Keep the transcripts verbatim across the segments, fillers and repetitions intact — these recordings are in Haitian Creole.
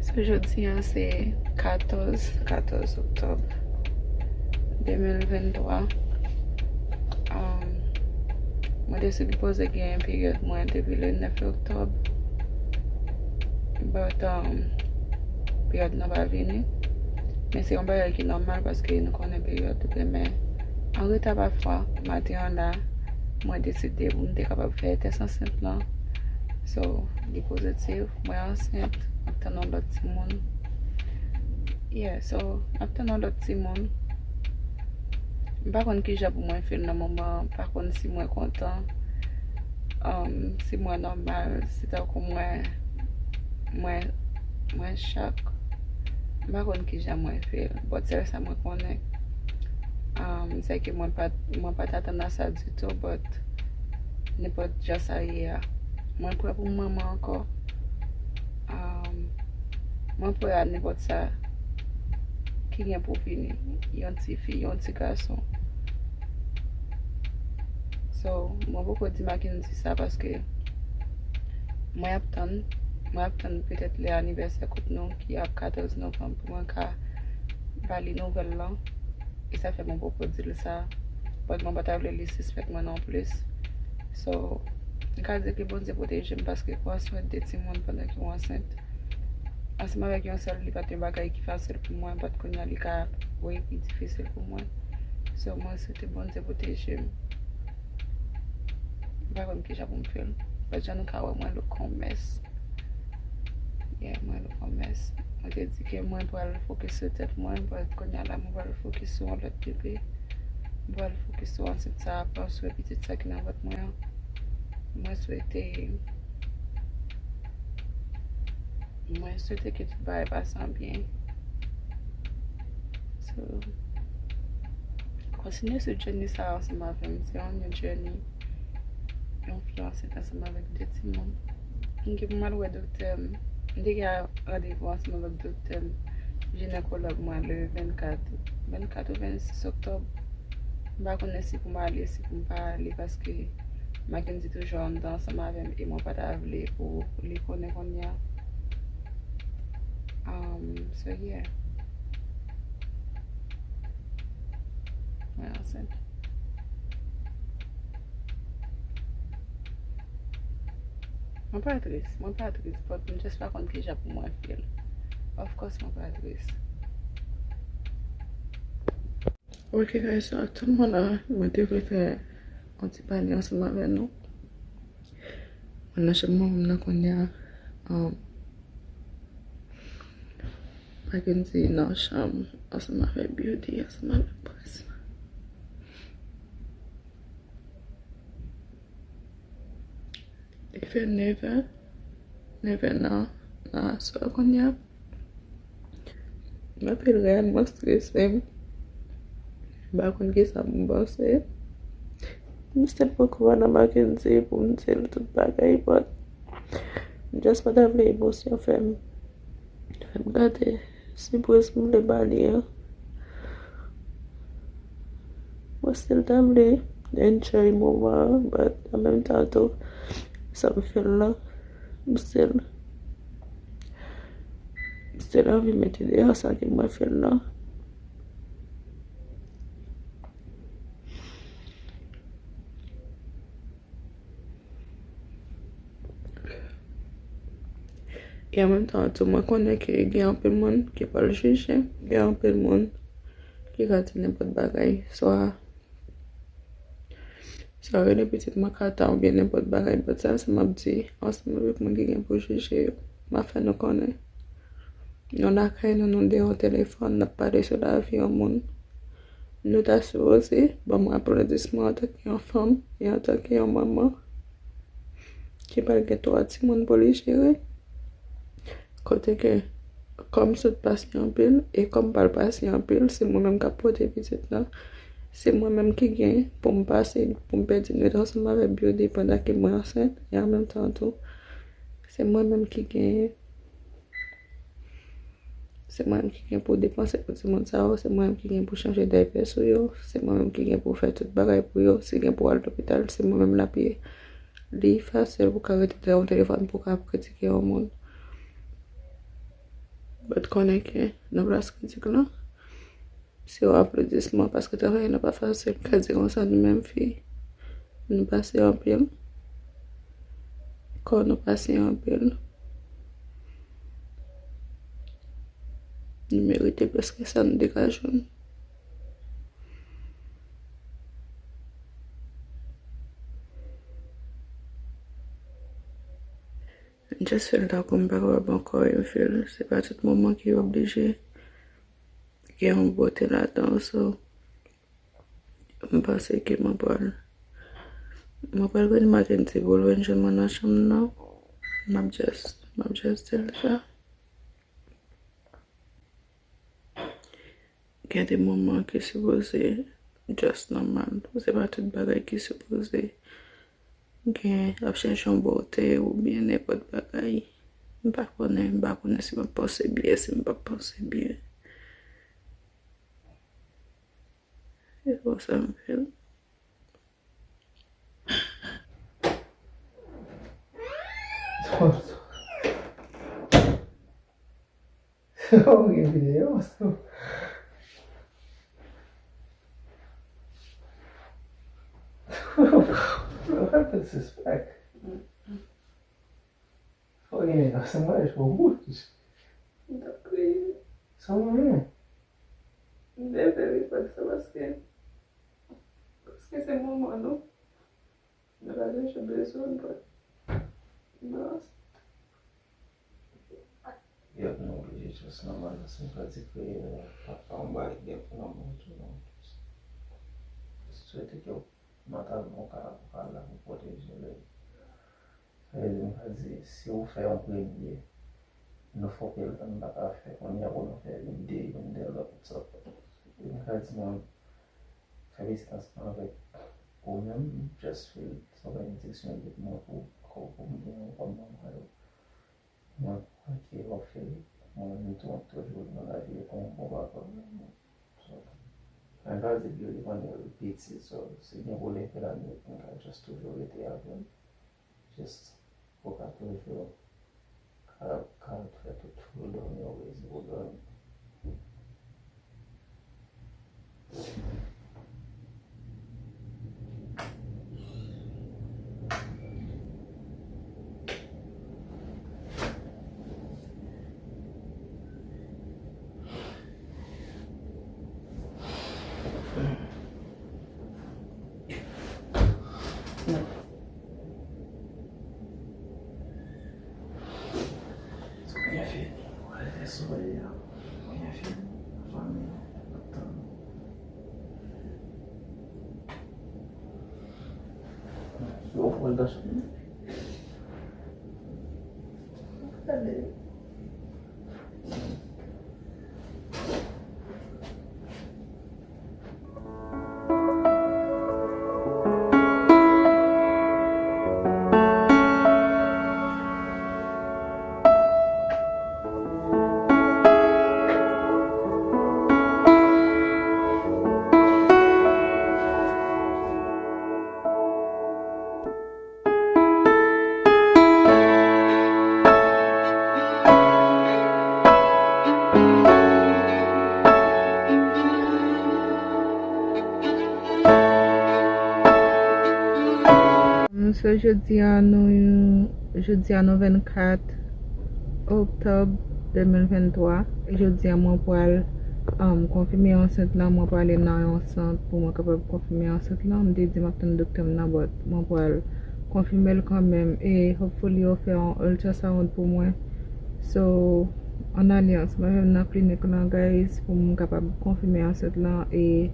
So, jodi a se katòz, katòz oktòb de mil venntwa. Um, mwen te sipoze gen peryòd mwen depi le nèf oktòb. But, um, peryòd nan pa vini. Men se yon bagay ki nòmal paske nou konnen peryòd ou genmen an reta pafwa. Maten an la, mwen deside pou m te kapab fè tès ansent lan. So, li pozitif, mwen ansent, m ap tann yon lòt timoun. Yeah, so, m ap tann yon lòt timoun. M pa konn kijan pou mwen feel nan moman an, m pa konn si mwen kontan, um, si mwen nòmal, si tankou mwen, mwen, mwen chòk. M pa konn kijan mwen feel, but sèl sa mwen konnen, um, se ke mwen pa, mwen pa t atann a sa ditou, but nenpòt jan sa ye a, mwen prè pou m manman ankò. Um, mwen prè a nenpòt sa ki gen pou vini. Yon ti fi, yon ti gason. So, mwen poko di Mackendy sa paske mwen ap tann, mwen ap tann petèt lè anivèsè koup nou ki ap katòz novanm pou mwen ka ba li nouvèl lan. E sa fè mwen poko di l sa. But mwen pa ta vle li sispèk mwen non plis. So, m ka di ke Bondye pwoteje m paske pran swen de timoun pandan ke w ansent. Ansanm avèk yon sèl, li pa t yon bagay ki fasil pou mwen, but kounye a li ka, wi, pi difisil pou mwen. So, mwen swete Bondye pwoteje m. M pa konn kijan pou m feel. But jan nou ka wè, mwen look yon mess. Yeah, mwen look yon mess. Mwen te di ke mwen pral fokis sou tèt mwen, but kounye a la, mwen pral fokis sou yon lòt bebe. Mwen pral fokis sou ansent sa a, pran swen pitit sa ki nan vant mwen an. Mwen swete, mwen swete ke tout bagay pase an byen. So, kontinye sou journey sa a ansanm avè m. Se yon new journey. Yon fi ansent ansanm avèk de timoun. M gen pou m al wè doktè m. M te gen randevou ansanm avèk doktè m, jinekològ mwen, le vennkat, vennkat ou vennsis oktòb. M pa konnen si pou m ale, si pou m pa ale, paske Mackendy toujou anndan ansanm avè m, e mwen pa ta vle pou li konnen kounye a. Um, so, yeah. Mwen ansent. Mwen pa tris, mwen pa tris, but m just pa konn kijan pou mwen feel. Of course, mwen pa tris. Ok, guys, so, aktyèlman la, mwen te vle fè yon ti pale ansanm avè nou. Mwen nan chanm manman m nan kounye a. Um, Mackendy nan chanm ansanm avèk Beauty, ansanm avèk Prince. Li fè nevè, nevè nan, nan aswè kounye a. M ap feel reyèlman strese. M pa konn kisa pou m panse. M still poko wè nan Mackendy pou m di l tout bagay, but m just pa ta vle emosyon fè m, fè m gate sipriz m vle ba li an. Mwen still ta vle enjoy moman an, but an menm tan tou, sa m feel la, m still, m still anvi mete deyò sa ke mwen feel la. E an menm tan tou, mwen konnen ke gen anpil moun ki pral jije, gen anpil moun ki ka di nenpòt bagay, swa, swa rele pitit mwen kaka oubyen nenpòt bagay, but sèl sa m ap di, ansanm avèk moun ki gen pou jije yo, m ap fè nou konnen. Nou lakay nou, nou deyò telefòn, n ap pale sou lavi yon moun. Nou ta sipoze ban mwen aplodisman antanke yon fanm e antanke yon manman ki pral gen twa timoun pou li jere. Kote ke, kòm sot pase anpil, e kòm pral pase anpil, se mwen menm k ap pote pitit lan. Se mwen menm ki gen pou m pase, pou m pèdi nwit ansanm avèk Beauty pandan ke mwen ansent, e an menm tan tou, se mwen menm ki gen, se mwen menm ki gen pou depanse pou timoun sa yo, se mwen menm ki gen pou chanje daypè sou yo, se mwen menm ki gen pou fè tout bagay pou yo, si gen pou al lopital, se mwen menm l ap ye. Li fasil pou ka rete dèyè yon telefòn pou ka ap kritike yon moun. But konnen ke nan plas kritik lan, se yon aplodisman, paske travay la pa fasil, m ka di konsa, nou menm fi, nou pase anpil. Kò nou pase anpil. Nou merite plis ke sa, nou degaje nou. M just feel tankou m pa kapab ankò, e m feel se pa tout moman ki oblije gen yon bote ladan, so m panse ke mwen pral, mwen pral vin maten ti boul vin jwenn mwen nan chanm nan. M ap just, m ap just di l sa. Gen de moman ki sipoze just nòmal. Se pa tout bagay ki sipoze gen ap chèche yon bote oubyen nenpòt bagay. M pa konnen, m pa konnen si m ap panse byen, si m p ap panse byen. E konsa m feel. Ou gen videyo, so. What the suspect? Fò gen yon sanblaj fò bouch. M t ap kriye. Sa w renmen? M te fè li fè sa paske, paske se moman nou. Nou pa chèche bezwen, but, non. Yo, nou oblije just nòmal, se yon pratik ke, euh, pa, pa yon bagay ki gen pou nòmal tou, non. Just swete ke mantalman ou ka, ou ka la pou pwoteje li. Sa vle di, m ka di, si ou fè yon premye, nou foke l, nou pa ka fè kounye a pou nou fè youn de, youn de lòt, so, m ka di, mwen, fè distans lan avèk ou menm, just feel se yon benediksyon li te pou mwen pou kò pou mwen, kòm manman yo. Mwen kwè ke w ap fè li. Mwen menm tou, m ap toujou nan lavi e pou yon bon papa. So, mwen pa di li li konnen l piti, so, si gen pwoblèm fè la nwit, mwen ka just toujou rete avè l. Just pou ka toujou ka, ka fè tout foul dòmi, ou rezi pou dòmi. Byen fini. Wè, lè solèy a byen fini. Fanmi an ap tann. Yo pran dan chanm. Gade. So, jodi a nou, jodi a nou vennkat oktòb de mil venntwa. Jodi a mwen pral, um, konfime ansent lan, mwen prale nan yon sant pou mwen kapab konfime ansent lan. M te di m ap tann doktè m nan, but mwen pral konfime l kanmenm. E hopefully yo fè yon ultrasound pou mwen. So, an alyans, mwen menm nan klinik lan, guys, pou m kapab konfime ansent lan e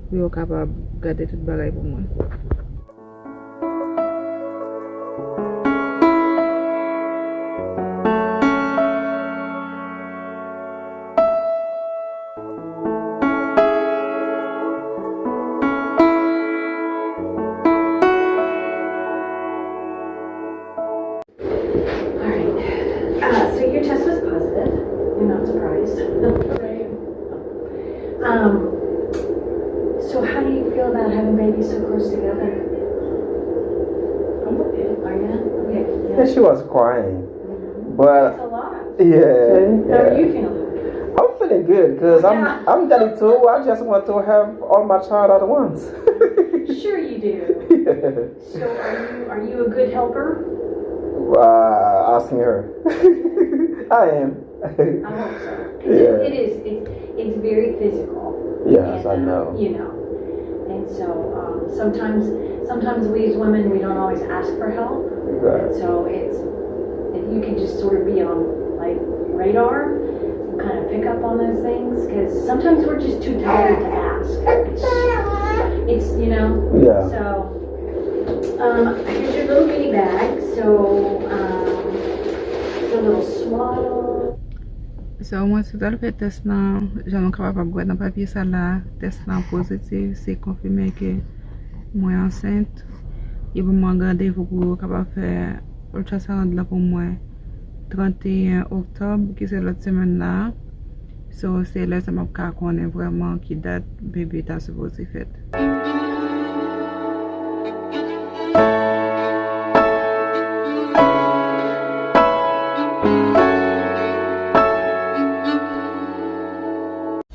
pou yo kapab gade tout bagay pou mwen. All right. Uh, so your test was positive. You're not surprised. Right. Um, so how do you feel about having babies so close together? I'm okay. Are you? Okay. Yeah. Yeah, she was crying. Mm-hmm. But it's a lot. Yeah. How are you feeling? I'm feeling good because I'm I'm daddy too. I just want to have all my child at once. Sure you do. So are you are you a good helper? Uh, asking her. I am. I hope so. Yeah. It, it is. It's it's very physical. Yes, and, I know. You know. And so um, sometimes sometimes we as women we don't always ask for help. Right. So it's if you can just sort of be on like radar and kind of pick up on those things because sometimes we're just too tired to ask. It's, it's you know. Yeah. So um, here's your little goodie bag. So um, it's a little swaddle. So mwen sot al fè tès nan, jan nou kapab wè nan papye sa la, tès lan pozitif, se konfime ke mwen ansent. Yo ban mwen randevou pou yo kapab fè ultrasound lan pou mwen tranteyen oktòb, ki se lòt semèn la. So, se lè sa m ap ka konnen vrèman ki dat bebe ta sipoze fèt.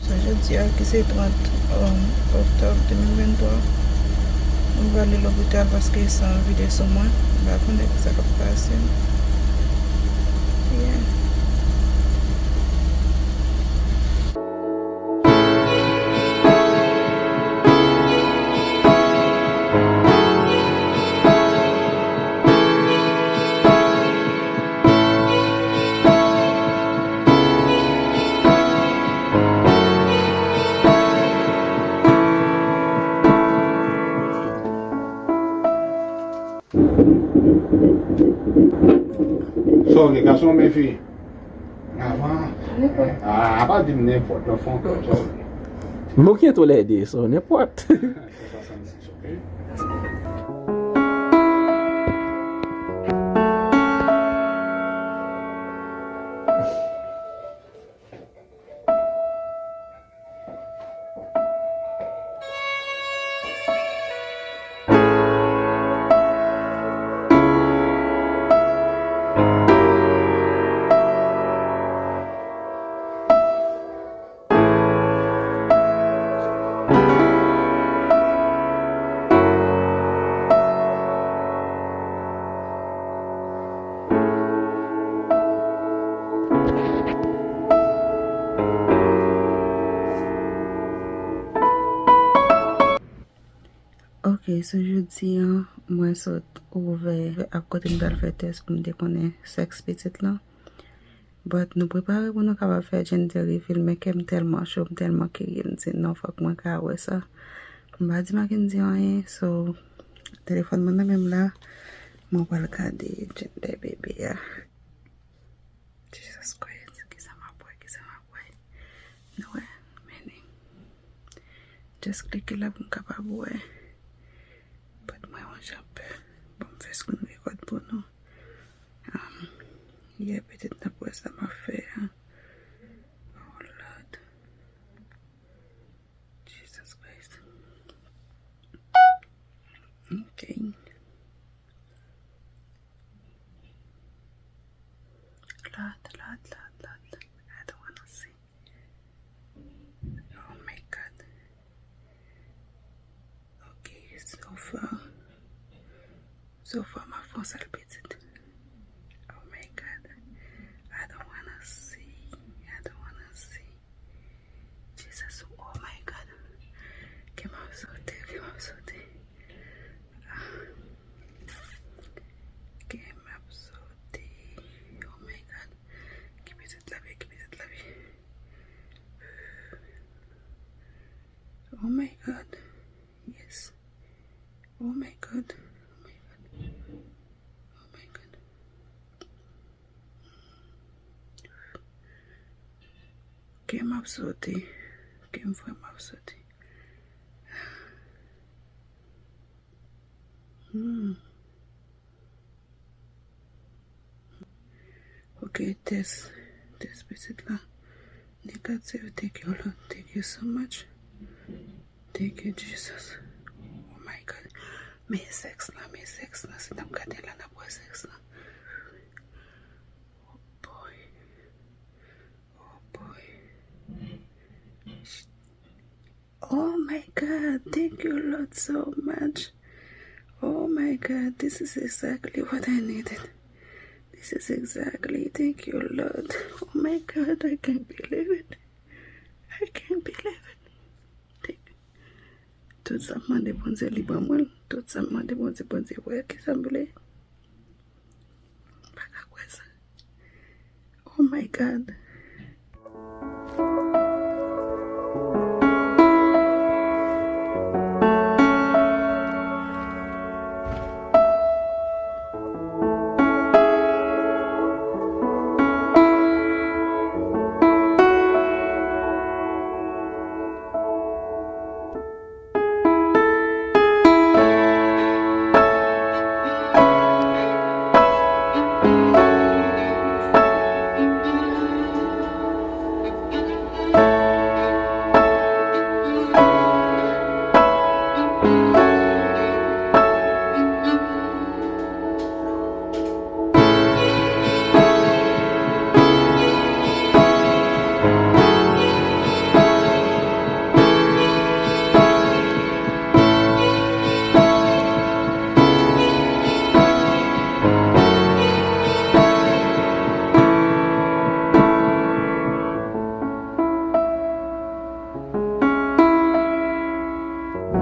So, jodi a, ki se trant, um, oktòb de mil venntwa, mwen prale lopital paske san vide sou mwen. M pa konnen kisa k ap pase m. Yeah. Sa w gen, gason oubyen fi? Avan. A, a pa di m nenpòt, non, fè yon kòb, sa w gen. Mwen gen tou lè de, so nenpòt. Swasann sis, ok. Ok, so jodi a, mwen sot ouvè ak kote m t al fè tès pou m te konnen sèks pitit lan. But nou prepare pou nou kapab fè gender reveal, men kè m tèlman cho, m tèlman kirye, m di non, fòk mwen ka wè sa. M pa di Mackendy anyen, so telefòn mwen nan men m la, mwen pral gade gender bebe a. Jesus Christ, kisa m ap wè, kisa m ap wè? Nou wè, men li. Just klike la pou m kapab wè. But mwen yon jan pè. Bon, m fè screen record pou nou. Um, yeah, petèt n ap wè sa m ap fè a. Oh Lord. Jesus Christ. Ok. Lord, Lord, Lord, Lord. I don't wanna see. Oh my God. Ok, so far. So far, m ap fè yon sèl pitit. Oh my God. I don't wanna see. I don't wanna see. Jesus, oh my God. Kè m ap sote, kè m ap sote. Ah. Kè m ap sote. Oh my God. Ki pitit la byen, ki pitit la byen. Oh my God. Yes. Oh my God. Oh my God. Oh my God. Kè m ap sote. Kè m vrèman ap sote. Hmm. Ok, test. Test pitit la. Negative. Thank you, Lord. Thank you so much. Thank you, Jesus. Oh my God. Men sèks la, men sèks la. Si n ap gade la, n ap wè sèks la. Oh boy. God, thank you, Lord, so much. Oh my God, this is exactly what I needed. This is exactly, thank you, Lord. Oh my God, I can't believe it. I can't believe it. Thank you. Tout sa m mande Bondye, li ban mwen l. Tout sa m mande Bondye, Bondye wè kisa m vle. M pa ka kwè sa. Oh my God.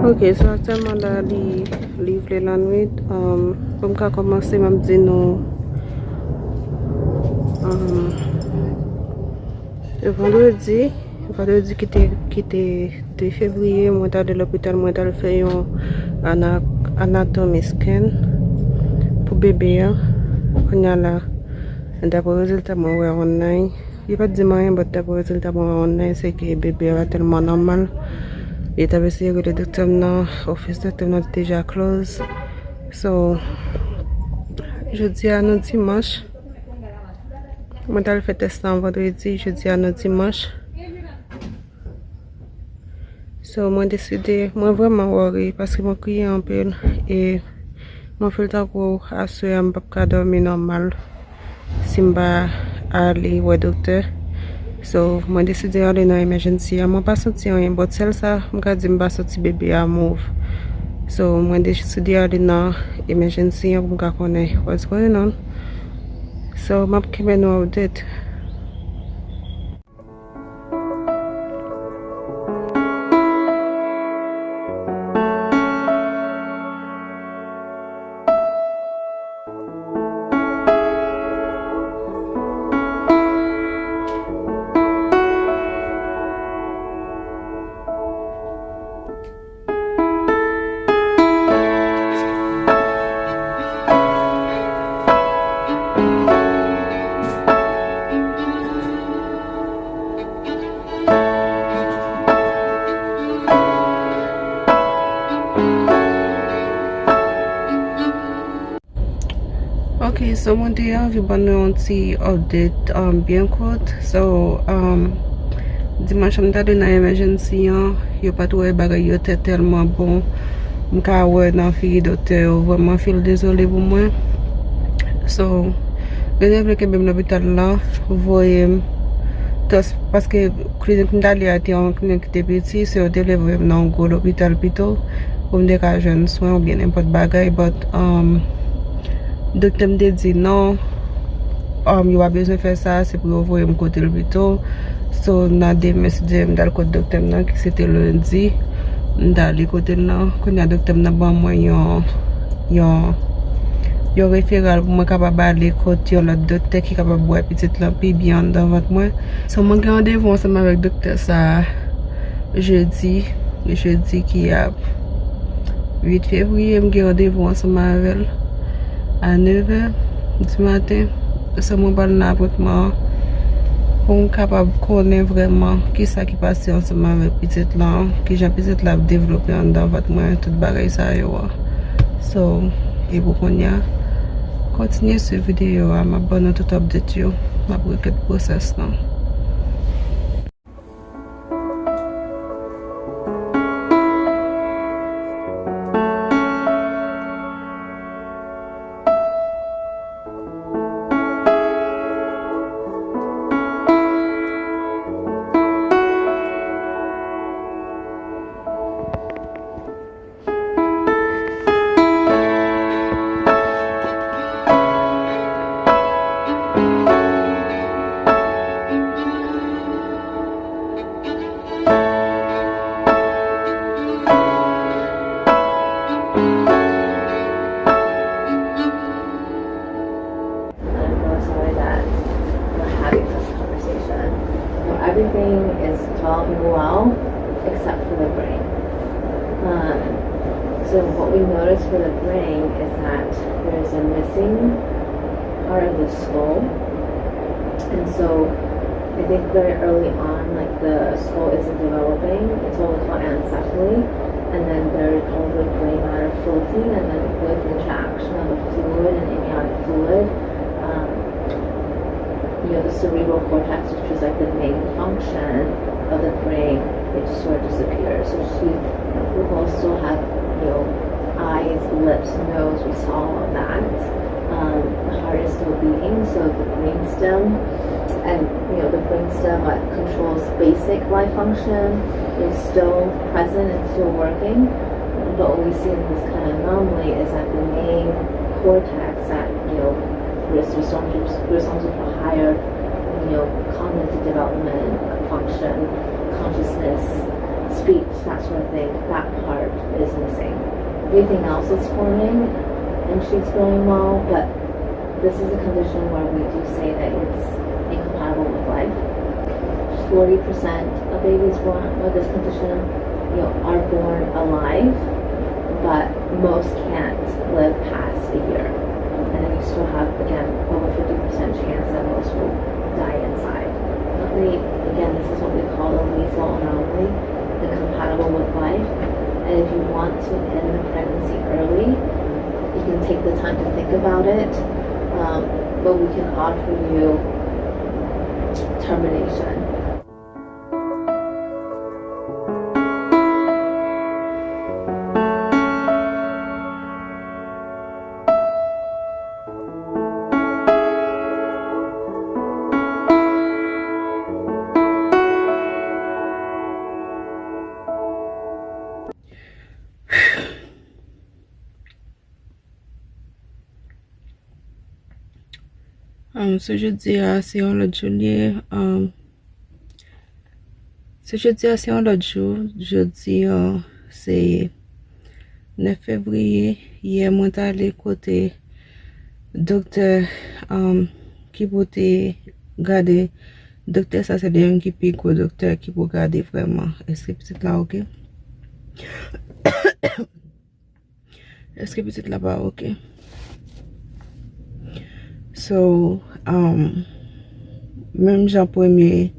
Ok, so aktyèlman la, li, li vle lannwit. Um, pou m ka kòmanse, m ap di nou, um, vandredi, vandredi ki te, ki te de fevriye, mwen t ale lopital, mwen t al fè yon ana-, anatomy scan pou bebe a. Kounye a la, dapre rezilta mwen wè online, yo pa t di m anyen, but dapre rezilta mwen wè online, se ke bebe a pa tèlman nòmal. Yo t ap eseye rele doktè m nan, ofis doktè m nan te deja close. So, jodi a nou dimanch. Mwen t al fè tès lan vandredi, jodi a nou dimanch. So, mwen deside, mwen vrèman worry paske mwen kriye anpil e mwen feel tankou aswè a m p ap ka dòmi nòmal si m pa ale wè doktè. So, mwen deside ale nan emergency a. Mwen pa santi anyen, but sèl sa m ka di, m pa santi bebe a move. So, mwen deside ale nan emergency an pou m ka konnen what's going on. So, m ap kenbe nou update. Ok, so mwen te anvi ban nou yon ti update, um, byen kout. So, um, dimanch an m t ale nan emergency an, yo pa t wè bagay yo tè tèlman bon. M ka wè nan figi doktè yo, vrèman feel dezole pou mwen. So, yo te vle kenbe m lopital la, voye m, paske klinik m t ale a te yon klinik ki te piti, so yo te vle voye m nan yon gwo lopital pito pou m te ka jwenn swen oubyen nenpòt bagay, but, um, doktè m te di non, um, yo pa bezwen fè sa, se pou yo voye m kote l pito. So, nan demen, si Dye vle, m t al kot doktè m nan, ki se te lendi. M t ale kote l nan. Kounye a, doktè m nan ban mwen yon, yon, yon referral pou mwen kapab ale kot yon lòt doktè ki kapab wè pitit lan pi byen anndan vant mwen. So, mwen gen randevou ansanm avèk doktè sa a jedi, jedi ki ap uit fevriye, m gen randevou ansanm avè l a nevè di maten. So, mwen pral nan apòtman an pou m kapab konnen vrèman kisa ki pase ansanm avèk pitit lan, kijan pitit la ap devlope anndan vant mwen, tout bagay sa yo a. So, e pou kounye a, kontinye swiv videyo a, m ap ban nou tout update yo, m ap rekèt gwosès lan. Everything is developing well except for the brain. Um, so what we notice for the brain is that there's a missing part of the skull. And so I think very early on, like, the skull isn't developing. It's what we call anencephaly. And then there's all the gray matter floating, and then with interaction of the fluid and amniotic fluid, um, you know, the cerebral cortex, which is like the main function of the brain, it just sort of disappears. So she will still have, you know, eyes, lips, nose, we saw all of that. Um, the heart is still beating, so the brainstem and, you know, the brainstem that controls basic life function is still present and still working. But what we see in this kind of anomaly is that the main cortex that, you know, is responsible, responsible for higher, you know, cognitive development, function, consciousness, speech, that sort of thing, that part is missing. Everything else is forming and she's growing well, but this is a condition where we do say that it's incompatible with life. Forty percent of babies born with this condition, you know, are born alive, but most can't live past a year. And then you still have, again, over fifty percent chance that most will die inside. But we, again, this is what we call a lethal anomaly, incompatible with life. And if you want to end the pregnancy early, you can take the time to think about it, um, but we can offer you termination. Um, so jodi a se yon lòt jou li ye. Um, so jodi a se yon lòt jou. Jodi a se nèf fevriye. Yè mwen t ale kote doktè, um, ki pou te gade. Doktè sa se li menm ki pi gwo doktè ki pou gade vrèman èske pitit la oke. Èske pitit la pa oke? So, um, menm jan premye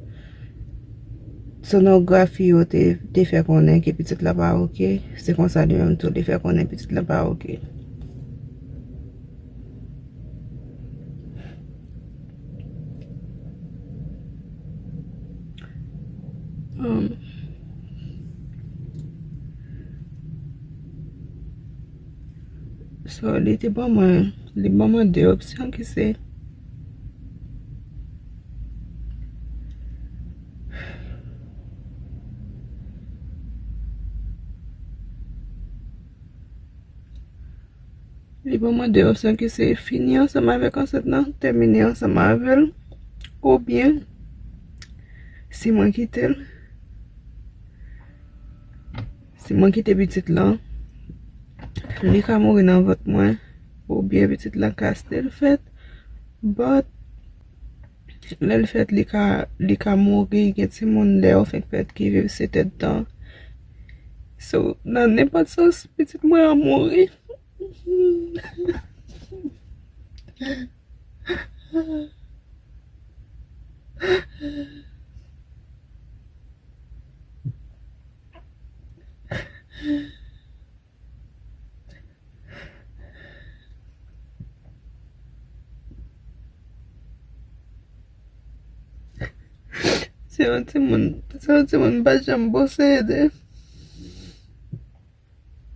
sonografi yo te, te fè konnen ke pitit la pa oke, se konsa li menm tou li fè konnen pitit la pa oke. Um, so, li te ban mwen, li ban mwen de opsyon ki se Li ban mwen de opsyon ki se fini ansanm avèk ansent lan, tèmine ansanm avè l, oubyen si mwen kite l, si mwen kite pitit lan, li ka mouri nan vant mwen, oubyen pitit lan ka still fèt, but lè l fèt, li ka, li ka mouri, gen timoun lè yo fenk fèt ki viv sèt èdtan. So, nan nenpòt sans, pitit mwen an mouri. Se yon timoun, se yon timoun m pa janm panse ede.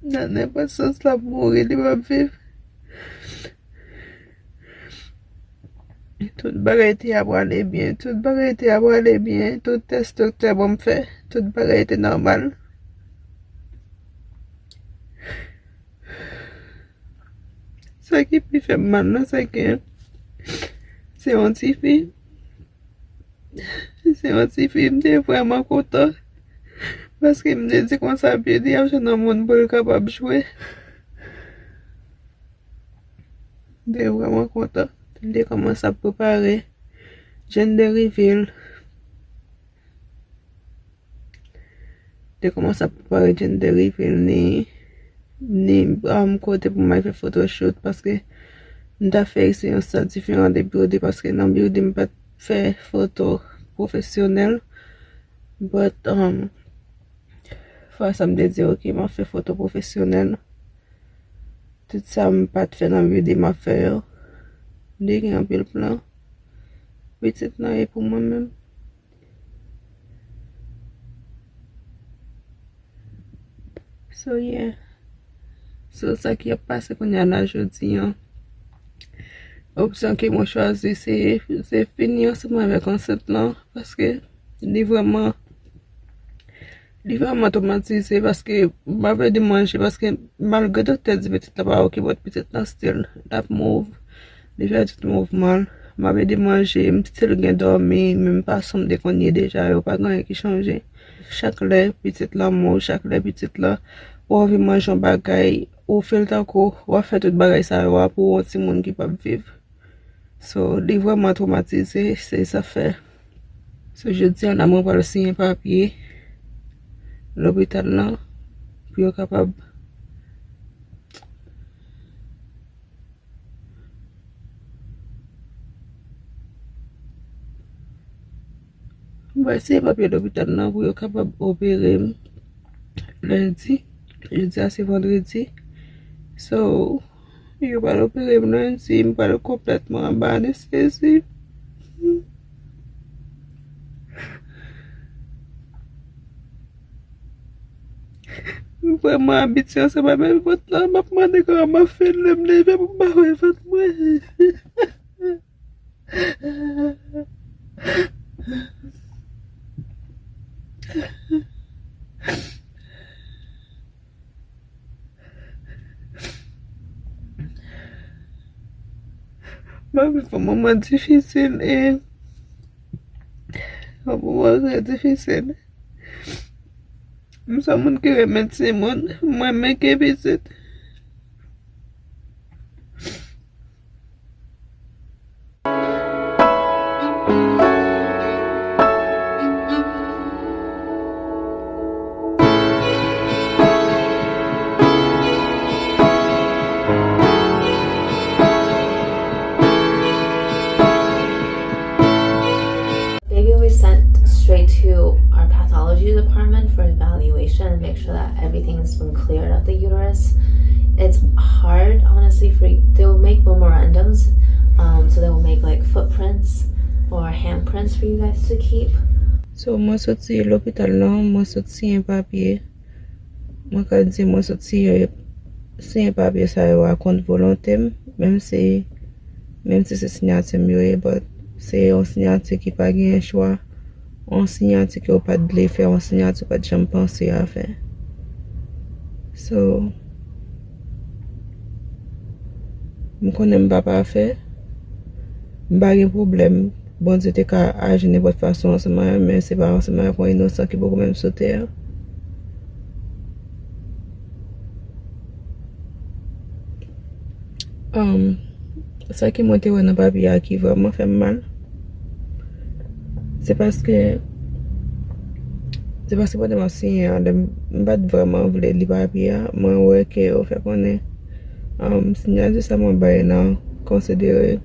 Nan nenpòt sans l ap mouri, li p ap viv. Tout bagay te ap prale byen, tout bagay te ap prale byen, tout tès doktè ban m fè, tout bagay te nòmal. Sa ki pi fè m mal la, se ke se yon tifi. Se yon tifi, m te vrèman kontan. Paske m te di konsa, Biyodi ap jwenn yon moun pou l kapab jwe. M te vrèman kontan. M te kòmanse ap prepare gender reveal. te kòmanse ap prepare Jenn te rive, ni, ni um, kote pou m al fè photoshoot, paske m ta fè se yon stil diferan de building, paske nan building m pa t fè foto pwofesyonèl. But um, fwa sa m te di, ok, m ap fè foto pwofesyonèl. Tout sa m pa t fè nan building m ap fè yo. M te gen anpil plan. Pitit lan e pou mwen menm. So yeah. So sa ki ap pase kounye a la jodi an. Opsyon ke mwen chwazi se, se fini ansanm avèk ansent lan, paske li vrèman, li vrèman twomatize, paske m pa vle di manje, paske malgre doktè di pitit la pa oke, but pitit la still l ap move, li fè tout mouvman l. M pa vle di manje, m still gen dòmi, menm fason m te konn ye deja, yo pa gen anyen ki chanje. Chak lè pitit la move, chak lè pitit la, ou anvi manje yon bagay, ou feel tankou w ap fè tout bagay sa yo a pou yon timoun ki p ap viv. So, li vrèman twomatize, se sa fè. So, jodi a la, mwen pral siyen papye lopital lan pou yo kapab Mwen siyen papye lopital lan pou yo kapab opere m lendi. Jodi a se vandredi. So, yo pral opere m lendi, m pral konplètman anba anestezi. M vrèman abitye ansanm avèk vant lan, m ap mande kòman m ap fè lè m leve pou m pa wè vant mwen. M ap viv yon moman difisil e yon moman trè difisil. M se yon moun ki renmen timoun, m renmen gen pitit. Baby was sent straight to our pathology department for evaluation and make sure that everything has been cleared of the uterus. It's hard, honestly, for you. They will make memorandums, um, so they will make like footprints or handprints for you guys to keep. So, mwen soti lopital lan, mwen sot siyen papye. Mwen ka di mwen sot siyen, siyen papye sa yo a kont volonte m, menm si, menm si se siyati m yo ye, but se yon siyati ki pa genyen chwa, yon siyati ke w pa t vle fè, yon siyati w pa t janm panse a fè. So, m konnen m pa pafè, m pa gen pwoblèm. Bondye te ka aji nenpòt fason ansanm avè m, men se pa ansanm avèk yon inosan ki poko menm sou tè a. Um, sa ke mwen te wè nan papye a ki vrèman fè m mal, se paske, se paske pandan m ap siyen an, lè m, m pa t vrèman vle li papye a, mwen wè ke yo fè konnen, um, siyati sa mwen bay lan konsidere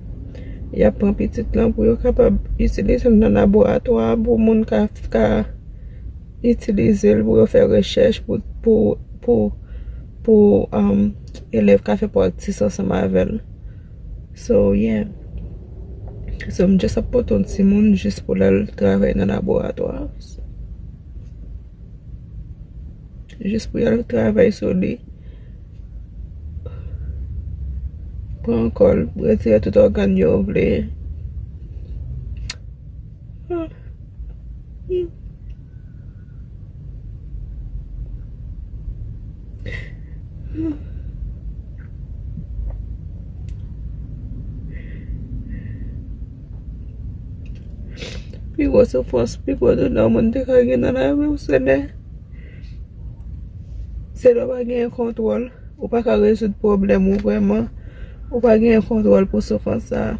y ap pran pitit lan pou yo kapab itilize l nan laboratwa pou moun ka, ka itilize l pou yo fè rechèch pou, pou, pou, pou, um, elèv ka fè praktis ansanm avè l. So, yeah. So, m just ap pote yon timoun jis pou l al travay nan laboratwa. Jis pou y al travay sou li. Pran kò l, retire tout ògàn yo vle. Pi gwo soufrans, pi gwo doulè yon moun te ka gen nan lavi w, se lè, se lè w pa genyen kontwòl, ou pa ka rezoud pwoblèm ou vrèman, ou pa genyen kontwòl pou soufrans sa a.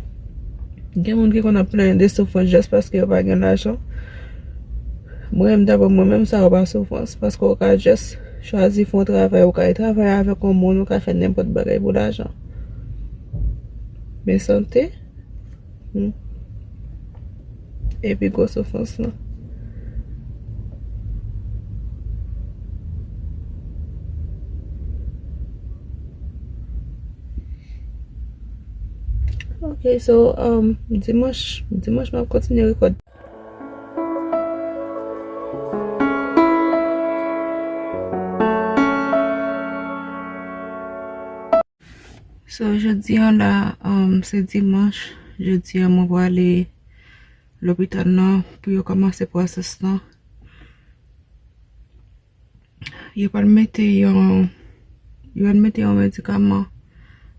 Gen moun ki konn ap plenyen de soufrans jis paske yo pa gen lajan. Mwen menm, daprè mwen menm, sa yo pa soufrans, paske ou ka just chwazi fè yon travay, ou ka al travay avèk yon moun, ou ka fè nenpòt bagay pou lajan. Men sante, hmm, epi gwo soufrans lan. Ok, so, um, dimanch, dimanch m ap kontinye rekòd. So, jodi an la, um, se dimanch. Jodi an, mwen prale lopital nan pou yo kòmanse pwosès lan. Yo pral mete yon, yo pral mete yon medikaman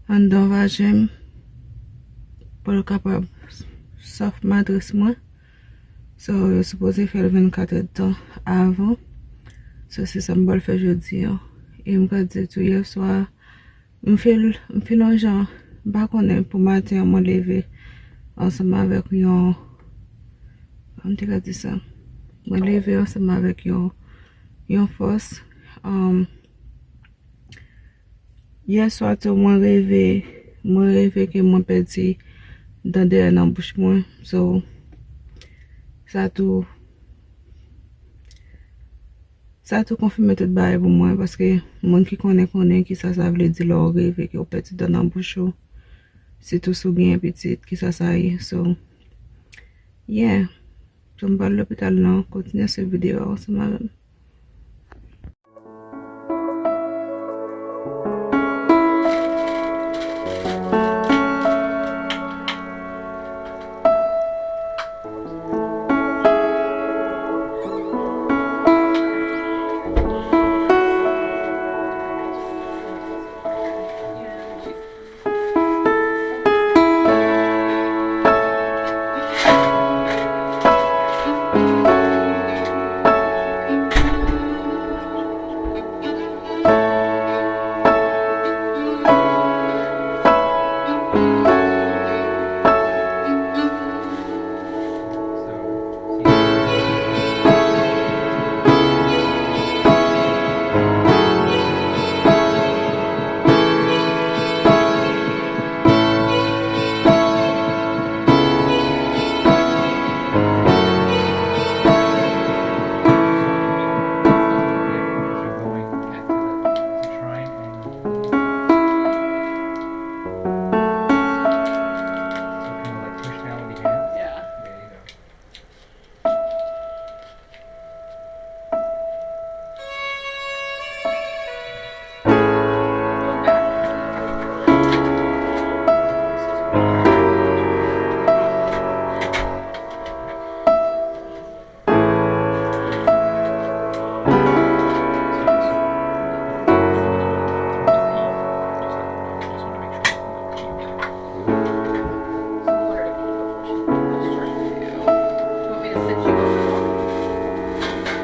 anndan vajen m pou l kapab sòf matris mwen. So, yo sipoze fè l vennkat èdtan avan. So, se sa m pral fè jodi an. E m ka di tou, yè swa, m feel, m feel yon jan, m pa konnen, pou maten an, mwen leve ansanm avèk yon, kòman m te ka di sa? Mwen leve ansanm avèk yon, yon fòs. Um, yè swa tou, mwen reve, mwen reve ke mwen pèdi dan dèyè nan bouch mwen. So, sa tou, sa tou konfime tout bagay pou mwen, paske moun ki konnen, konnen kisa sa vle di lè w reve ke w pèdi dan nan bouch ou, sitou si w genyen pitit, kisa sa ye. So, yeah. So, m pral lopital nan, kontinye swiv videyo a ansanm avè m.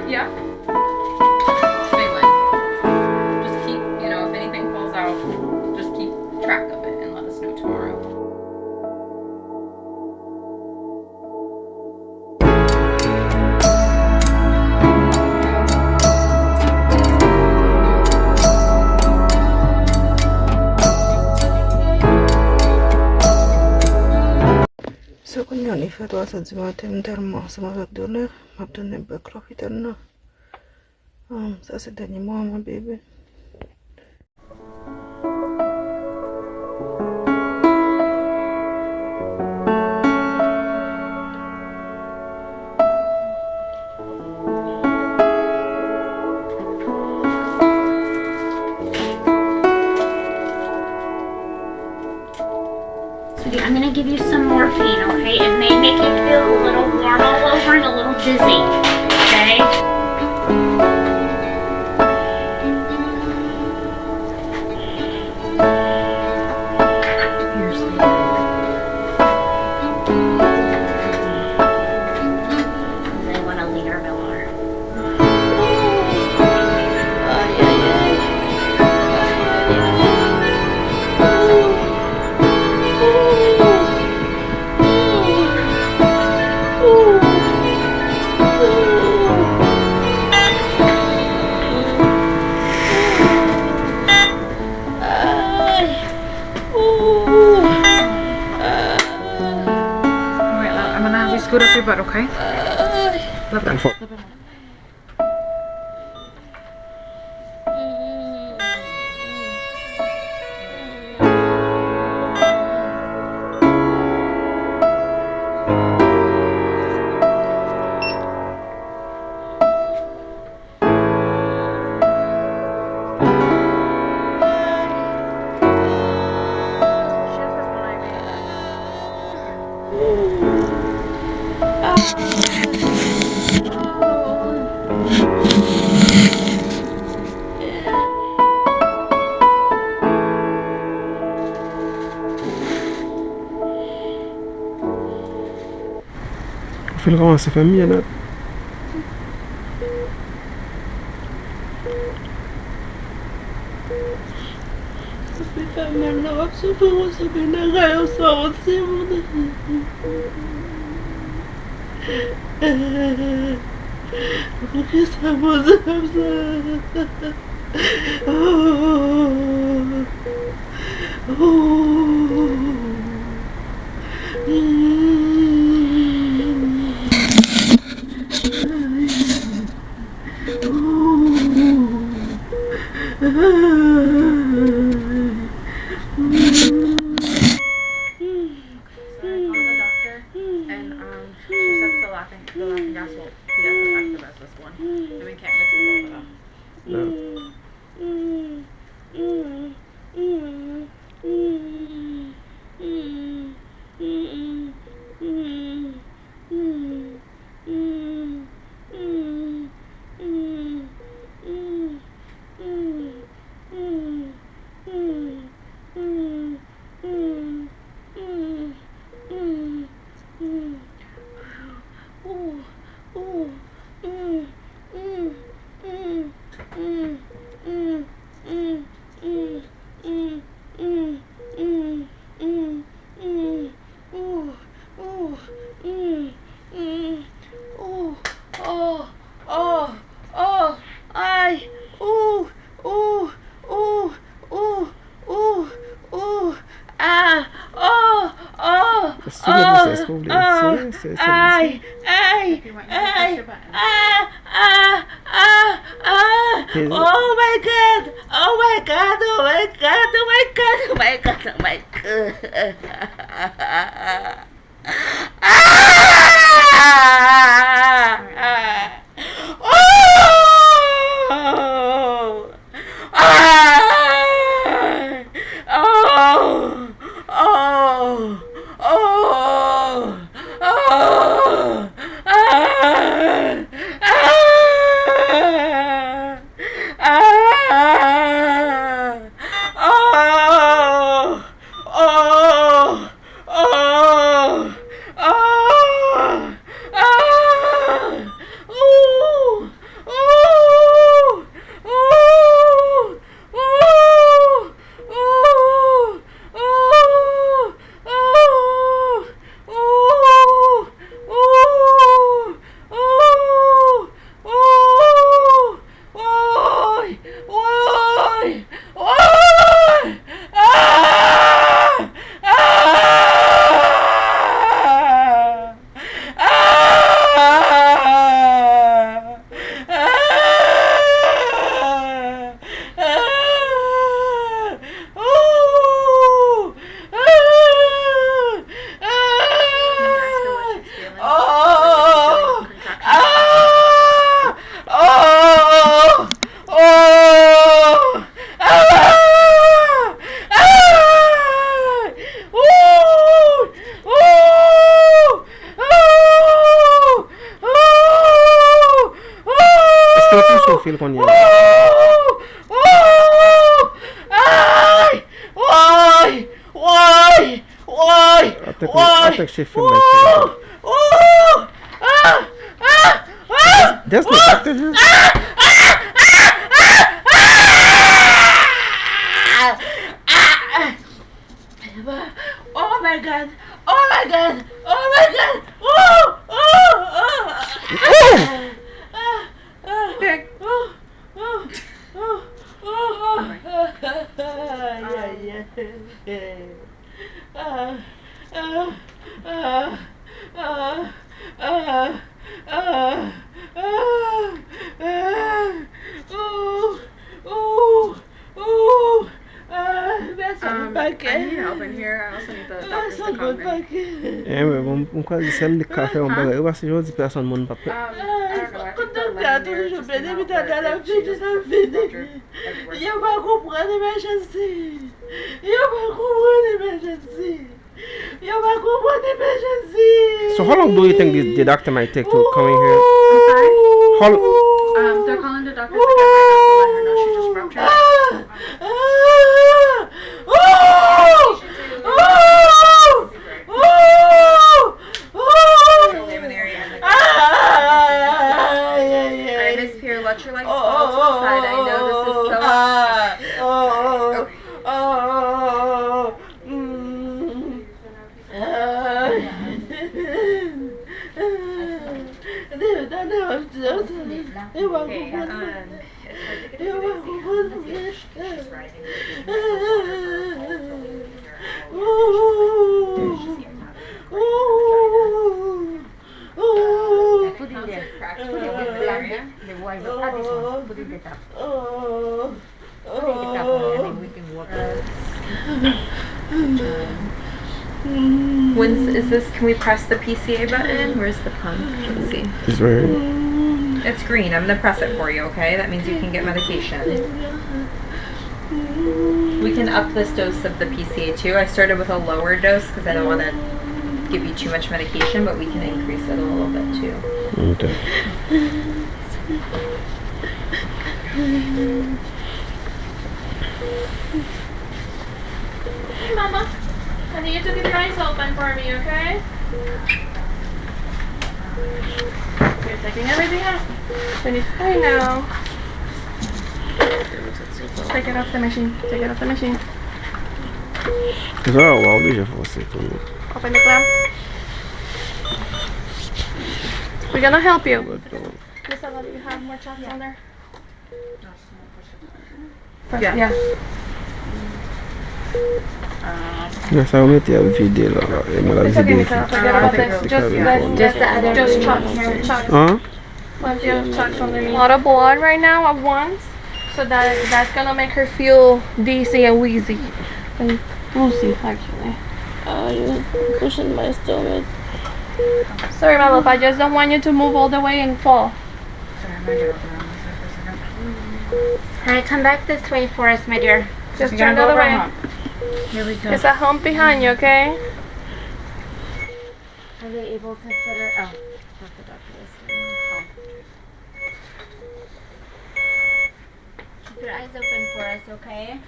Yeah. They win. Just keep, you know, if anything falls out, just keep track of it and let us know tomorrow. Se kounye a li fè twa sè di maten, m tèlman ansanm avèk doulè, m ap tounen bèk lopital nan. Um, sa se dènye mwa mwen, bebe. Sweetie, I'm gonna give you some morphine, okay? It may make you feel a little warm all over and a little dizzy, okay? Here's the They want a leader, Miller. Anfòm. Fè l kòmanse fè m mye nèt. Sa fè fè mal la, w ap soufri konsa, men nan kay ou sa, yon timoun. Poukisa poze konsa? Sorry, call the doctor, and um, she said the laughing, the laughing gas will be as effective as this one, and we can't mix the both of them. Ooh, ooh, mm, mm, ooh, oh, oh, oh, ay, ooh, ooh, ooh, ooh, ooh, ah, oh, oh, oh, oh, ay, ay, ay, ah, ah, ah, ah, oh my God, oh my God, oh my God, oh my God, oh my God, oh my God. Ah! Ah! Oh! Ah! Oh! Oh! Oh! Oh! Ah! Ah! Ah! Oh! Oh! Oh! Oh! Oh! Ooh! Ooh! Ooh! Ooh! Ooh! Ooh! Ooh! Ooh! Ooh! Ooh! Ooh! Ah! Ah! Ah! Ah! Ah! Ooh! Ah! Ah! Oh! Ah! Oh! Oh! Ah! Ah! Ooh! Ooh! Ooh! Ooh! Èske w ap pouse w fil kounye a? Ooh! Ooh! Ay! Woy! Woy! Woy! Atake, atake chef la. Ooh! Ooh! Ah! Ah! That's not doctor here. Ah! Ah! Ah! Ah! Ah! Ah! Oh my God! Oh my God! Oh my God! Ooh! Ooh! Ooh! Ah! Ah! Ah! Ooh! Ooh! Ooh! Ooh! Ay, ay, ay. Ah, ah, ah, ah, ah, ah, ah. Bon, pa ke. Anyway, bon, m kwè se sèl li k ka fè yon bagay. Ou pa se jodi pèsonn moun p ap fè. Konn doktè a toujou pede, depi tande l ap vini, l ap vini. Yo pa konprann emergency. Yo pa konprann emergency. Yo pa konprann emergency. So how long do you think the, the doctor might take to come in here? I'm sorry? How l- Um, they're calling the doctor to get my daughter to let her know she just ruptured. Ah! Ah! Oh! Oh! Oh! Oh! Ay, ay, ay. All right, Miss Pierre, let your legs fall to the side. I know this is so Ah! Oh! Oh! Mm. Ah! Yo pa konprann. Yo pa konprann. Put it there. Put it there. The wire. Ah, this one. Put it there. Put it in the top one, and then we can work. When is this? Can we press the P C A button? Where's the pump? Let me see. It's right here. It's green. I'm gonna press it for you, okay? That means you can get medication. We can up this dose of the P C A too. I started with a lower dose because I don't want to give you too much medication, but we can increase it a little bit too. Okay. Hey, Mama. Honey, you have to keep your eyes open for me, okay? You're taking everything out. Finish. I know. Take it off the machine. Take it off the machine. Sa w oblije fòse tou. Open the clamp. We're gonna help you. Miss Ella, do you have more chops on there? Yeah. Yeah. Nan sa yo mete ap vide la, la. E mwen la vide. It's okay, Miss Ella, forget about this. Just, just, just chops. Chops. Huh? Plenty of chops underneath. A lot of blood right now at once, so that, that's gonna make her feel dizzy and wheezy and woozy, actually. Uh, you're pushing my stomach. Sorry, my love. I just don't want you to move all the way and fall. All right, come back this way for us, my dear. Just turn the other way. Here we go. There's a hump behind you, okay? Are they able to fit her? Oh, that's the doctor. Keep your eyes open for us, okay?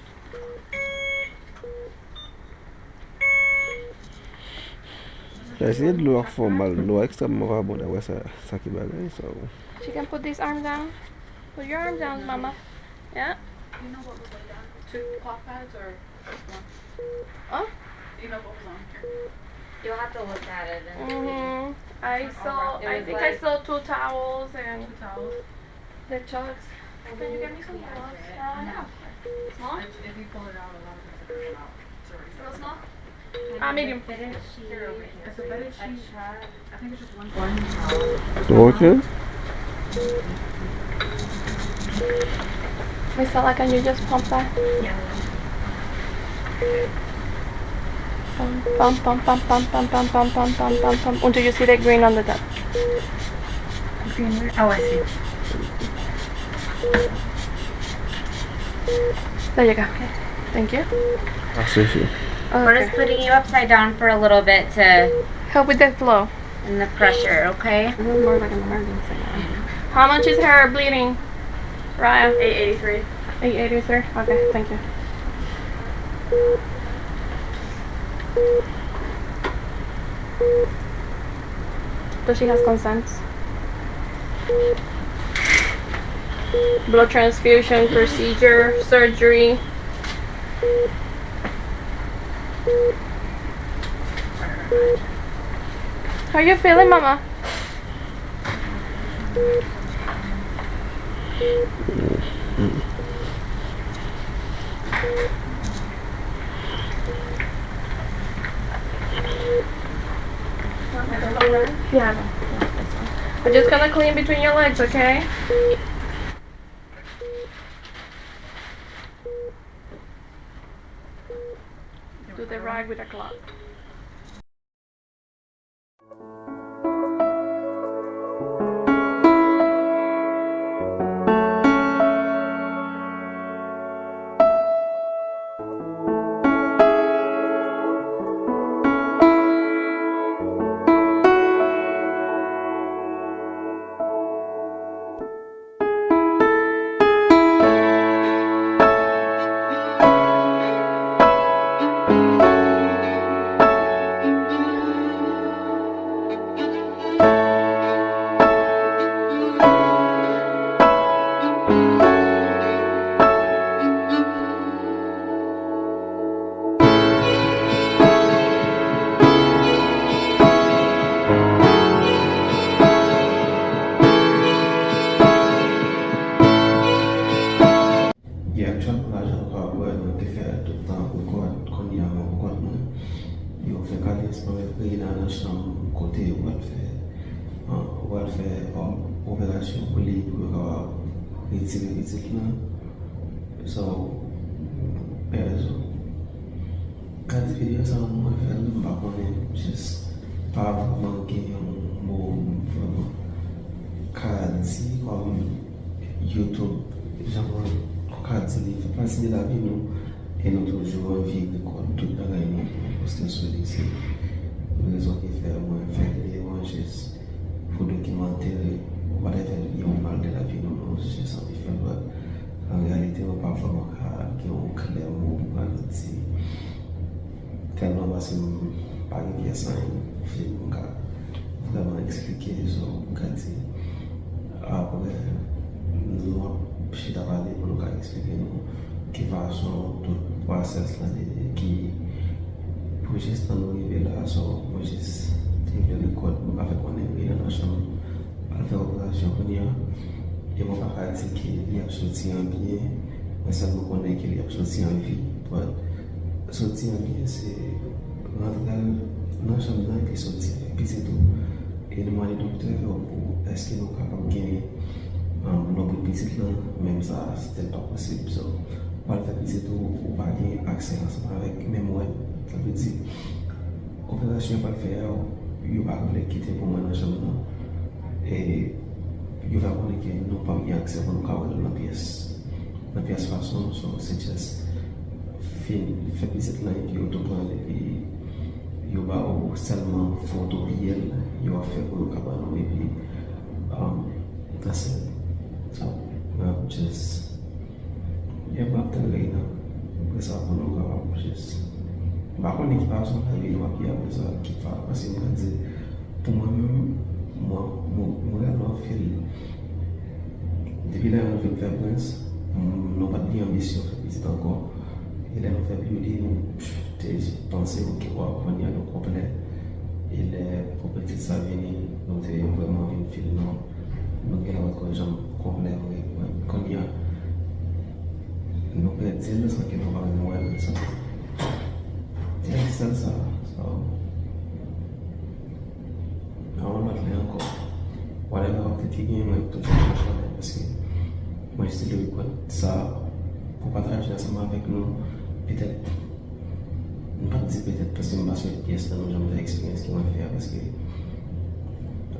Lè se dlo ap fè w mal, dlo a ekstrèmman pa bon dapre sa, sa ki bagay sa. She can put this arm down. Put your arm down, mama. Yeah. You know what was laid down? Two cloth pads or just one? Huh? Do you know what was on here? You'll have to look at it and see. Mm-hmm. I saw, I think I saw two towels and two towels. The chucks. Can you get me some gloves? Yeah. Small? If, if you pull it out, a lot of times it doesn't come out. It's already small? Ah, medium. It's a better sheet. I think it's just one. You okay? Miss Ella, can you just pump that? Yeah. Pump, pump, pump, pump, pump, pump, pump, pump, pump, pump, pump, until you see the green on the top. Green where? Oh, I see. There you go. Okay. Thank you. Merci. We're just putting you upside down for a little bit to help with the flow and the pressure, okay? This is more like an emergency now. How much is her bleeding, Raya? Eight eighty-three. Eight eighty-three? Okay, thank you. So she has consent. Blood transfusion, procedure, surgery. How you feeling, mama? Yeah, no, no, that's fine. I'm just gonna clean between your legs, okay? Do the rag with a cloth. Yeah, aktyèlman la, jan nou kapab wè, nou te fè tout tan pou kont, kounye a mwen pou kont mwen. Yo fè alyans mwen avèk Reina nan chanm kote yo pral fè, uh, yo pral fè, um, operasyon pou li, pou yo kapab retire pitit lan. So, pèzo, ka di videyo sa a mwen fè l, m pa konnen, jis pa vrèman gen yon mo m vrèman ka di kòm YouTube, jan mwen ka di li fè pati de lavi nou, e nou toujou anvi rekòd tout bagay nou, nou poste sou li, se rezon ki fè mwen fè videyo an jis pou dokimante, ou pa ta fè yon mal de lavi nou, non, jis anvi fè l, but an reyalite, mwen pa vrèman ka gen yon klè mo pou pral di. Tèlman pase m pa gen pyès anyen pou fin m ka vrèman eksplike, so, m ka di, apre nou ap chita pale pou nou ka eksplike nou ki fason tout pwosès lan te ye, ki pou jis tan nou rive la, so, mwen jis te vle rekòd, mwen pa fè konnen Reina nan chanm al fè operasyon kounye a. E mwen pa ka di ke li ap soti an byen, mwen sèlman konnen ke li ap soti an vi. But soti an byen, se rantre l nan chanm nan epi soti avèk pitit ou. E nou mande doktè yo pou èske nou kapab gen, um, lonbrit pitit lan, menm sa, se te pa posib. So, w al fè pitit ou, ou pa gen aksè ansanm avèk menm wèl. Sa vle di, operasyon yo pral fè a, yo pa vle kite pou mwen nan chanm nan. E yo fè konnen ke nou p ap gen aksè pou nou ka wè l nan pyès, nan pyès fason, so se just fin fè pitit lan epi yo tou pran l epi yo ba ou sèlman foto pye l, yo ap fè pou yo ka ban nou epi, um, that's it. So, m ap just Yeah, m ap tann Reina. Apre sa, pou nou kapab jis. M pa konnen ki fason lavi nou ap ye apre sa, ki pa, paske m ka di, pou mwen menm, mwen, mwen, mwen reyèlman feel. Depi lè nou vin fè prens, m, nou pa t gen anbisyon fè pitit ankò. E lè nou fè beauty, nou te panse, ok, waw, kounye a nou konplè. E lè pou pitit sa vini, nou te vrèman vin feel, non. Nou gen lè pa t konn janm konplè vre. Kounye a, nou pèdi l san ke nou pa menm wè l. So, yeah, se sèl sa. So, a yon lòt lè ankò, whatever update ki gen, mwen toujou ap konnen, paske mwen still rekòd sa pou pataje ansanm avèk nou. Petèt, m p ap di petèt, paske m pa swete pyès nan nou janm fè eksperyans ki mwen fè a, paske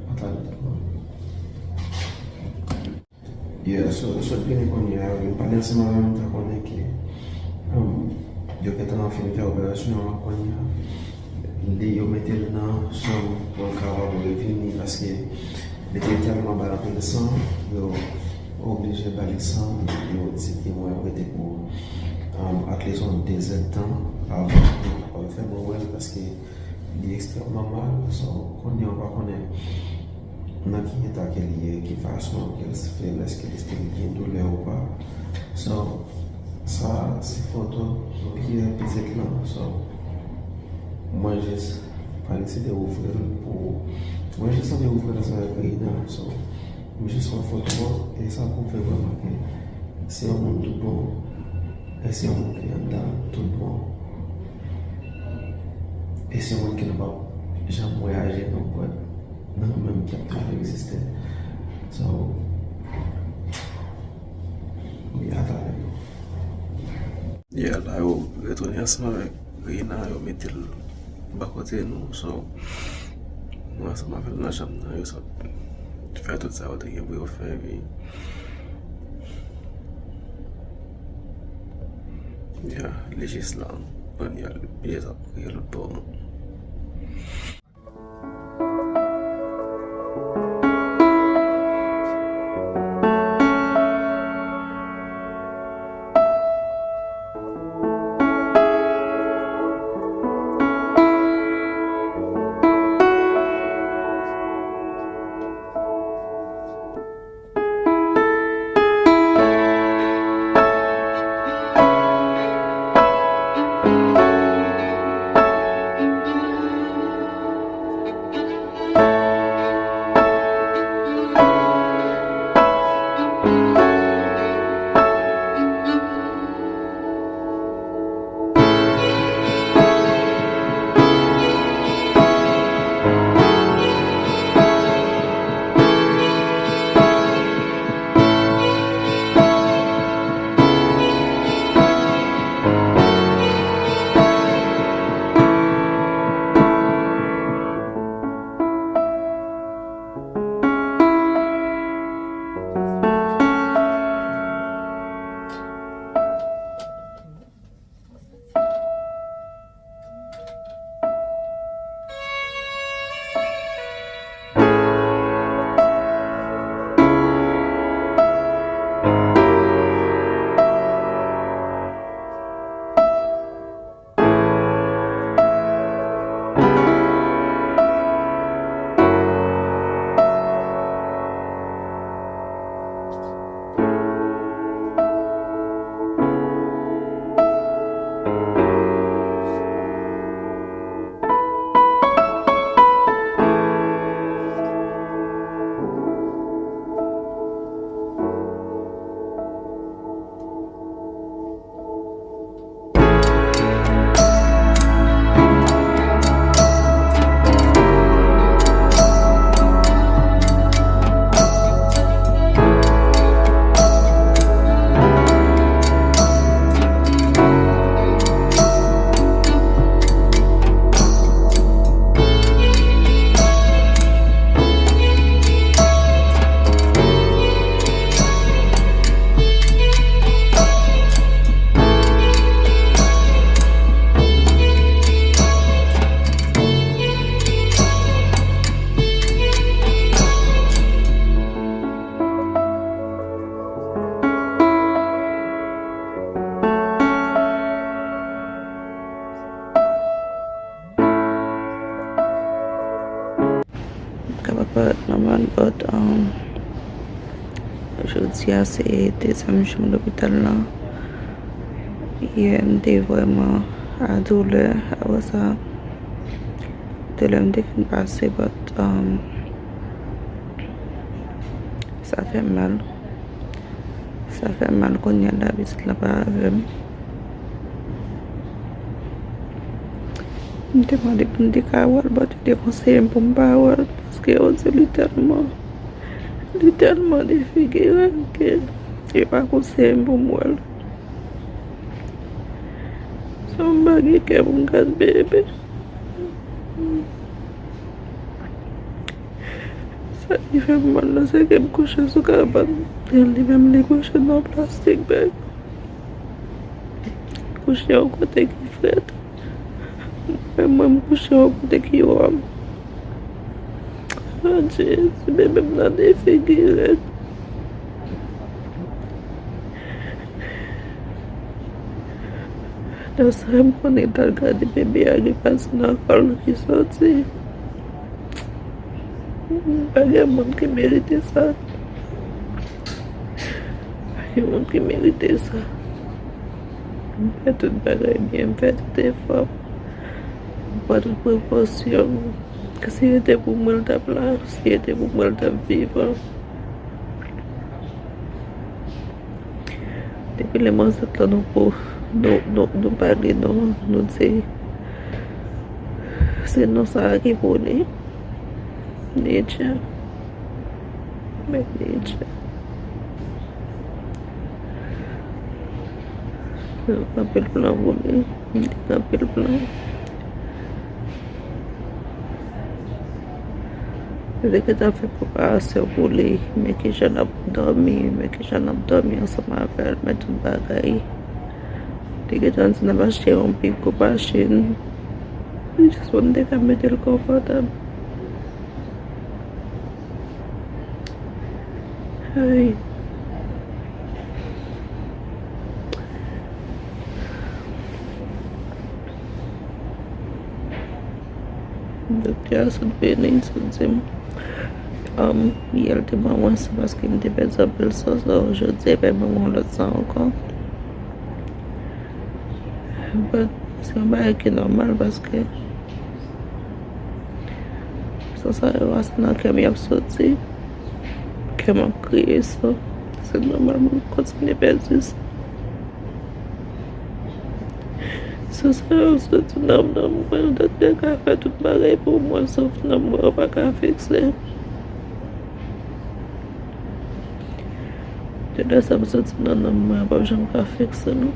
pataje tout moun. Yeah, so, sot vini kounye a, yo vin pale ansanm avè m, m fè konnen ke, um, yo gentan fin fè operasyon an kounye a. Li, yo mete l nan chanm pou l kapab revini, paske li te tèlman bay anpil san, yo oblije ba li san, yo di ke mwen rete pou, um, at least yon dezèdtan avan yo kapab fè mwen wè l, paske li ekstrèmman mal, so, kounye a, m pa konnen nan ki eta ke l ye, ki fason ke l fè l, èske li still gen doulè ou pa. So, sa, se foto pye pitit lan. So, mwen jis pa deside ouvri l pou, mwen jis anvi ouvri l ansanm avèk Reina. So, m jis wè foto an, e sa pwouve vrèman ke se yon moun tout bon, e se yon moun ki anndan tout bon. E se moun ke nou p ap janm wè aje nou, but nan nou menm ki ap toujou egziste. So, wi, a talè. Yeah, la yo retounen ansanm avèk Reina, yo mete l bò kote nou. So, Mwen ansanm avè l nan chanm nan, yo sot fè tout sa yo te gen pou yo fè, epi ya, li jis la. Kounye a, li jis ap kriye lòt bò an. Kapab parèt nòmal, but, um, jodi a se dezyèm jou m lopital la. Yè, m te vrèman a doulè. Apre sa, doulè m te fin pase, but, um, sa fè m mal. Sa fè m mal kounye a la, pitit la pa avè m. M te mande pou m te ka wè l, but yo te konseye m pou m pa wè l, paske yo di li tèlman, li tèlman defigire ke yo pa konseye m pou m wè l. So, m pa gen kè pou m gad bebe. Sa ki fè m mal la, se ke m kouche sou kabann. E li menm, li kouche nan plastik bèk. Kouche yon kote ki frèt. Mwen menm, mwen, m kouche yon kote ki wòm. Adje, si bebe m nan defigire. Dapre sa m konnen, t al gade bebe a, gen pase nan kò l ki soti. Pa gen moun ki merite sa. Pa gen moun ki merite sa. M fè tout bagay byen, m fè tout efò. M pran tout prekosyon. Si se te pou mwen, l t ap la. Si se te pou mwen, l t ap vivan. Depi lè m ansent lan, nou, nou, nou, nou pale non, nou di se non sa a ki pou li. Nidja. Men Nidja. Anpil plan pou li. Anpil plan. Li te gentan fè preparasyon pou li, men kijan n ap dòmi, men kijan n ap dòmi ansanm avè l, men tout bagay. Li te gentan di n ap achte yon pi gwo machin. Li jis pou n te ka mete l konfòtab. Ay. Doktè a sot vini, sot di m, um, yè l te ban mwen san paske m te pèdi anpil san, so jodi a, li bay ban mwen lòt san ankò. But se yon bagay ki nòmal paske san sa yo a, se nan kè m y ap soti. Kè m ap kriye, so se nòmal pou m kontinye pèdi san. San sa yo soti nan nanm mwen, doktè ka fè tout bagay pou mwen, sòf nanm mwen yo pa ka fikse. Tout sa m soti nan nanm mwen, yo p ap janm ka fikse, non.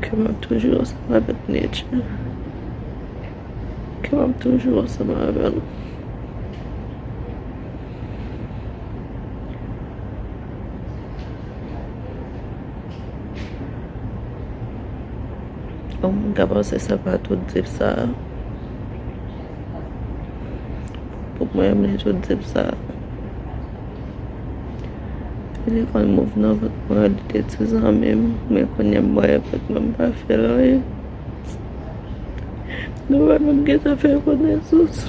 Kè m ap toujou ansanm avèk Nietzsche. Kè m ap toujou ansanm avè l. Yon moun ka panse se pa tout di sa. Pou mwen, m li tout di sa. Li konn move nan vant mwen, li te ti zanmi m, men kounye a m wè vant mwen, m pa fè l anyen. Nou pa menm gentan fè konesans.